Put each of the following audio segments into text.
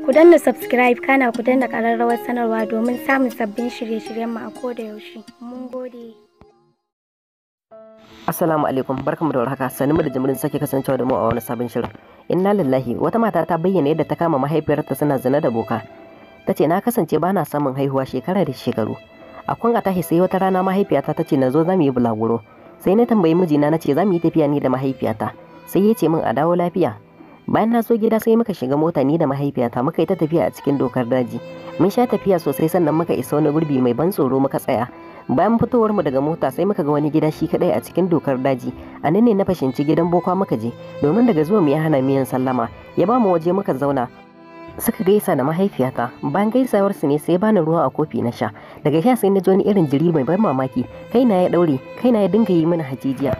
Ku danna subscribe, kana ku danna ƙararrawar sanarwa domin samun sabbin shirye-shiryenmu a koda yaushe. Mun gode. Assalamu alaikum, barkamu da warhaka, sanin mu da jimirin sake kasancewa da mu a wani sabon shirin. Inna lillahi, wata mata ta bayyana yadda ta kama mahaifiyarta suna zina da boka. Ta ce na kasance bana samun haihuwa shekara da shekaru. A kun a tashi sai wata rana mahaifiyata ta ce na zo za mu yi bulaguro. Sai na tambayi mijina na ce za mu yi tafiya ni da mahaifiyata. Sai ya ce min a dawo lafiya. Bayan na zo gida sai muka shiga mota ni da mahaifiyata muka yi ta tafiya a cikin dokar daji. Mun sha tafiya sosai sannan muka isa wani gurbi mai ban tsoro muka tsaya. Bayan fitowar mu daga mota sai muka ga wani gida shi kadai a cikin dokar daji. A nan ne na fashinci gidan boka muka je, domin daga zuwa mu ya hana mu yin sallama. Ya ba mu waje muka zauna. Suka gaisa da mahaifiyata. Bayan gaisawar su ne sai bani ruwa a kofi na sha. Daga sha sai na ji wani irin jiri mai ban mamaki. Kaina ya daure, kaina ya dinga yi mini hajijiya.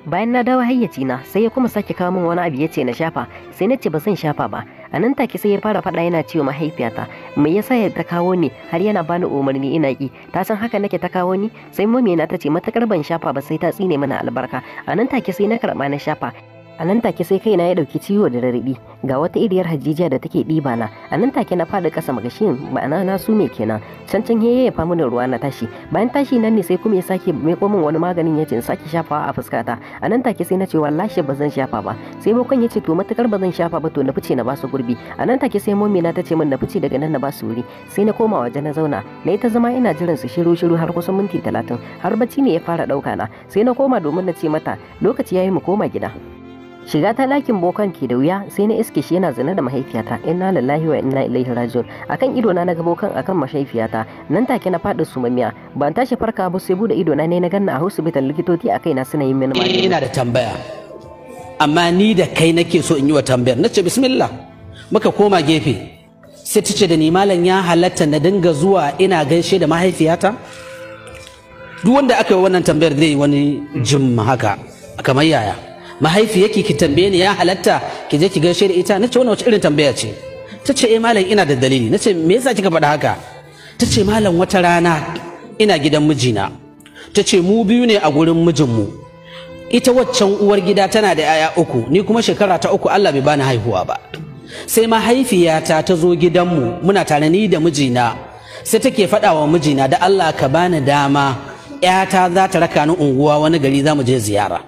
Bayan na dawo hayyacina sai ya kuma sake kawo min wani abu ya ce na shafa, sai na ce ba zan shafa ba. A nan take sai ya fara faɗa yana cewa mahaifiyata me yasa ya ta kawo ni har yana bani umarni ina ki, ta san haka nake ta kawo ni. Sai mummy na ta ce matakar ban shafa ba sai ta tsine mana albarka. A nan take sai na karɓa na shafa. A nan take sai kaina ya dauki ciwo da rarrabi, ga wata iriyar hajijiya da take ɗiba na. A nan take na faɗi ƙasa magashin, ma'ana na sume kenan. Can can ya fa mini ruwa na tashi. Bayan tashi nan ne sai kuma ya sake meko min wani maganin ya ce in sake shafawa a fuskata. A nan take sai na ce wallahi ba zan shafa ba. Sai bokan ya ce to matukar ba zan shafa ba to na fice na basu gurbi. A nan take sai mommy na ta ce min na fice daga nan na basu wuri. Sai na koma waje na zauna, na yi ta zama ina jiran su shiru shiru har kusan minti 30, har bacci ne ya fara ɗauka na. Sai na koma domin na ce mata lokaci yayi mu koma gida. Shiga ta ɗakin bokan ke da wuya sai na iske shi yana zina da mahaifiyata. Inna lillahi wa inna ilaihi raji'un. Akan ido na naga bokan akan mahaifiyata. Nan take na faɗi sumamiya. Ban tashi farka ba sai bude ido na ne na ganna a hospital, likitoci a kaina suna yin mini magani. Ina da tambaya, amma ni da kai nake so in yi wa tambayar. Nace bismillah. Muka koma gefe sai ta ce da ni malam ya halatta na dinga zuwa ina gaishe da mahaifiyata? Duk wanda aka yi wannan tambayar zai yi wani jim haka kamar yaya. Mahaifiyarki ki tambaye ni ya halatta ki je ki gaishe da ita? Nace wannan wace irin tambaya ce? Tace eh malam ina da dalili. Nace me yasa kika faɗa haka? Tace malam wata rana ina gidan mijina. Tace mu biyu ne a gurin mijinmu. Ita waccan uwar gida tana da 'ya'ya 3, ni kuma shekara ta 3 Allah bai bani haihuwa ba. Sai mahaifiyata ta zo gidanmu muna tare ni da mijina. Sai take faɗa wa mijina da Allah ka bani dama 'yata za ta raka ni unguwa wani gari za mu je ziyara.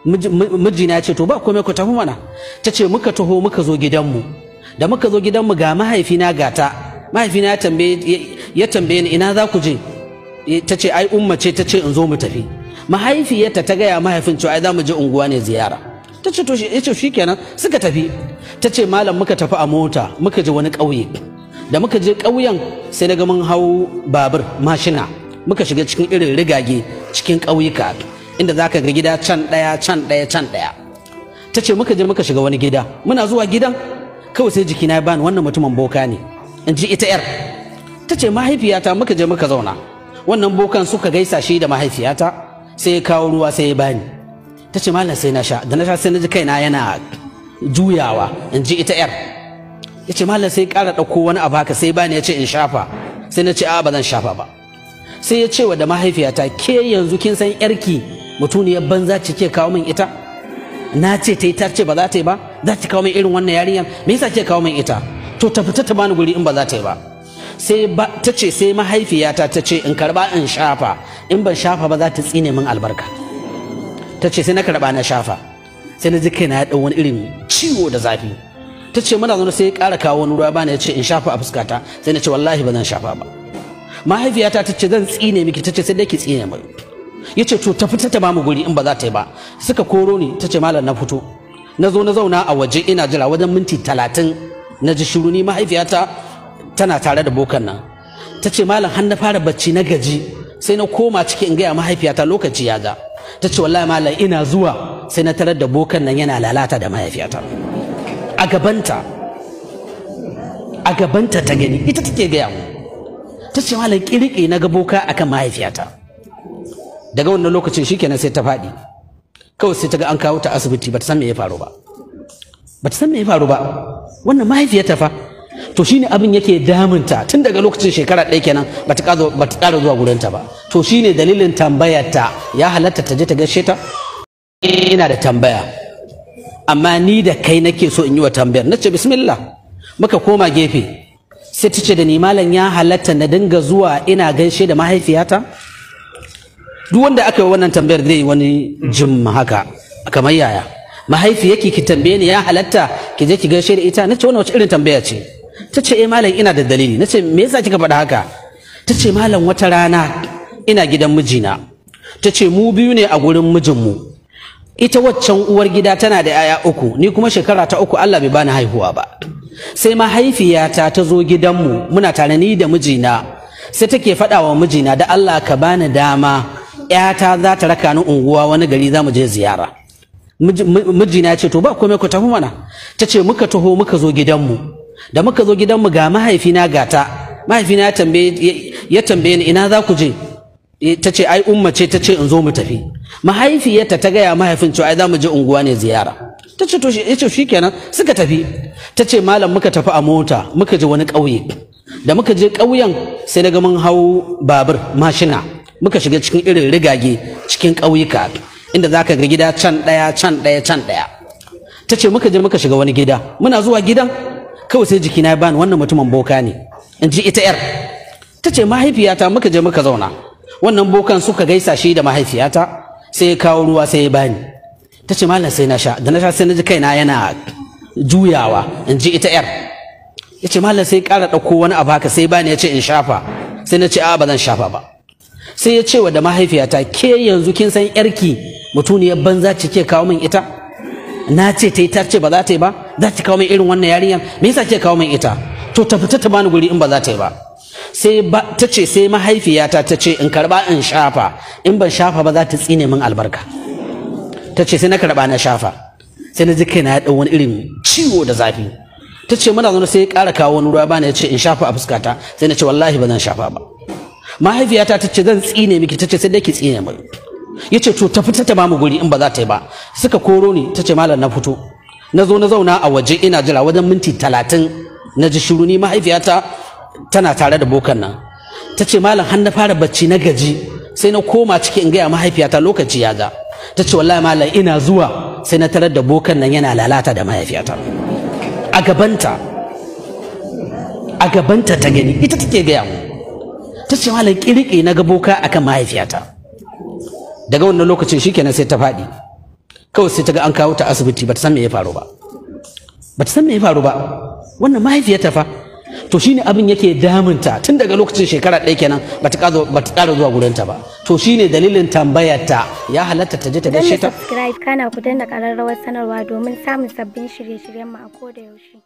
Mijina ya ce to ba komai ku tafi mana. Ta ce muka taho muka zo gidanmu. Da muka zo gidanmu ga mahaifina gata. Mahaifina ya tambaye ni ina za ku je? Ta ce ai umma ce ta ce in zo mu tafi. Mahaifiyarta ta gaya mahaifin cewa ai za mu je unguwa ne ziyara. Ta ce to ya ce shikenan suka tafi. Ta ce malam muka tafi a mota muka je wani ƙauye. Da muka je ƙauyen sai na ga mun hau babur mashina muka shiga cikin irin rigage cikin ƙauyuka inda za ka ga gida can ɗaya can ɗaya can ɗaya. Ta ce muka je muka shiga wani gida. Muna zuwa gidan kawai sai jikina ya bani wannan mutumin boka ne, in ji ita yar. Ta ce mahaifiyata muka je muka zauna. Wannan bokan suka gaisa shi da mahaifiyata sai ya kawo ruwa sai ya bani. Ta ce malam sai na sha. Da na sha sai na ji kaina yana juyawa, in ji ita yar. Ya ce malam sai ƙara ɗauko wani abu haka sai bani ya ce in shafa. Sai na ce a'a ba zan shafa ba. Sai ya ce wa da mahaifiyata ke yanzu kin san yarki mutuniyar banza ce ke kawo min ita? Na ce ta yi ta ce ba za ta yi ba, za ta kawo min irin wannan yarinyar, me yasa ke kawo min ita? To ta fita ta bani guri in ba za ta yi ba. Sai ta ce sai mahaifiyata ta ce in karba in shafa, in ban shafa ba za ta tsine min albarka. Ta ce sai na karba na shafa, sai na ji kaina ya ɗau wani irin ciwo da zafi. Ta ce muna zaune sai ya ƙara kawo wani ruwa bani ya ce in shafa a fuskata, sai na ce wallahi ba zan shafa ba. Mahaifiyata ta ce zan tsine miki, ta ce sai dai ki tsine min. Ya ce to ta fita ta bamu guri in ba za ta yi ba. Suka koro ni, ta ce malam na fito. Na zo na zauna a waje ina jira wajen minti 30 na ji shiru. Ni mahaifiyata tana tare da bokan nan. Ta ce malam har na fara bacci na gaji sai na koma ciki in gaya mahaifiyata lokaci ya ja. Ta ce wallahi malam ina zuwa sai na tarar da bokan nan yana lalata da mahaifiyata. A gabanta, a gabanta ta gani, ita take gaya mu. Ta ce malam kirki na ga boka akan mahaifiyata. Daga wannan lokacin shikenan sai ta faɗi. Kawai sai ta ga an kawo ta asibiti, bata san me ya faru ba. Bata san me ya faru ba. Wannan mahaifiyarta fa. To shine abin yake damunta tun daga lokacin shekara ɗaya kenan bata ƙara zuwa gurinta ba. To shine dalilin tambayarta ya halatta ta je ta gaishe ta? Ina da tambaya, amma ni da kai nake so in yi wa tambayar. Nace bismillah. Muka koma gefe, sai ta ce da ni, malam ya halatta na dinga zuwa ina gaishe da mahaifiyata? Duk wanda aka yi wannan tambayar zai yi wani jim haka, kamar yaya mahaifiyarki ki tambaye ni ya halatta ki je ki gaishe da ita? Nace wannan wace irin tambaya ce? Ta ce eh malam ina da dalili. Nace me yasa kika faɗa haka? Ta ce malam wata rana ina gidan mijina, ta ce mu biyu ne a gurin mijinmu, ita waccan uwar gida tana da 'ya'ya 3, ni kuma shekara ta 3 Allah bai bani haihuwa ba. Sai mahaifiyata ta zo gidanmu, muna tare ni da mijina, sai take faɗa wa mijina, da Allah ka bani dama, 'yata za ta raka ni unguwa wani gari za mu je ziyara. Mijina ya ce to ba komai ku tafi mana. Ta ce muka taho muka zo gidanmu, da muka zo gidanmu ga mahaifina gata, mahaifina ya tambaye ni ina za ku je? Ta ce ai umma ce ta ce in zo mu tafi. Mahaifiyarta ta gaya mahaifin cewa ai za mu je unguwa ne ziyara. Ta ce to ya ce shikenan, suka tafi. Ta ce malam muka tafi a mota muka je wani ƙauye. Da muka je ƙauyen sai na ga mun hau babur mashina, muka shiga cikin irin rigage cikin ƙauyuka inda za ka ga gida can ɗaya can ɗaya can ɗaya. Ta ce muka je muka shiga wani gida, muna zuwa gidan kawai sai jikina ya bani wannan mutumin boka ne, in ji ita 'yar. Ta ce mahaifiyata muka je muka zauna, wannan bokan suka gaisa shi da mahaifiyata, sai ya kawo ruwa sai ya bani. Ta ce malam sai na sha, da na sha sai na ji kaina yana juyawa, in ji ita 'yar. Ya ce malam sai ƙara ɗauko wani abu haka sai bani, ya ce in shafa, sai na ce a'a ba zan shafa ba. Sai ya ce wa da mahaifiyata, ke yanzu kin san 'yarki mutuniyar banza ce ke kawo min ita? Na ce ta yi ta ce ba za ta yi ba, za ta kawo min irin wannan yarinyar, me yasa ke kawo min ita? To ta fita ta bani guri in ba za ta yi ba. Sai ta ce sai mahaifiyata ta ce in karba in shafa, in ban shafa ba za ta tsine min albarka. Ta ce sai na karba na shafa, sai na ji kaina ya ɗau wani irin ciwo da zafi. Ta ce muna zaune sai ya ƙara kawo wani ruwa bani, ya ce in shafa a fuskata, sai na ce wallahi ba zan shafa ba. Mahaifiyata ta ce zan tsine miki, ta ce sai dai ki tsine min. Ya ce to ta fita ta bamu guri in ba za ta yi ba. Suka koro ni, ta ce malam na fito, na zo na zauna a waje ina jira wajen minti 30, na ji shiru, ni mahaifiyata tana tare da bokan nan. Ta ce malam har na fara bacci na gaji, sai na koma ciki in gaya mahaifiyata lokaci ya ja. Ta ce wallahi malam ina zuwa sai na tarar da bokan nan yana lalata da mahaifiyata a gabanta, a gabanta ta gani, ita take gaya mu. Ta ce malam kirki na ga boka akan mahaifiyata. Daga wannan lokacin shikenan sai ta faɗi, kawai sai ta ga an kawo ta asibiti, bata san me ya faru ba, bata san me ya faru ba. Wannan mahaifiyarta fa. To shine abin yake damunta tun daga lokacin, shekara 1 kenan bata ƙara zuwa gurinta ba. To shine dalilin tambayarta, ya halatta ta je ta gaishe ta? Subscribe kana ku danna ƙararrawar sanarwa domin samun sabbin shirye-shiryen mu a koda yaushe.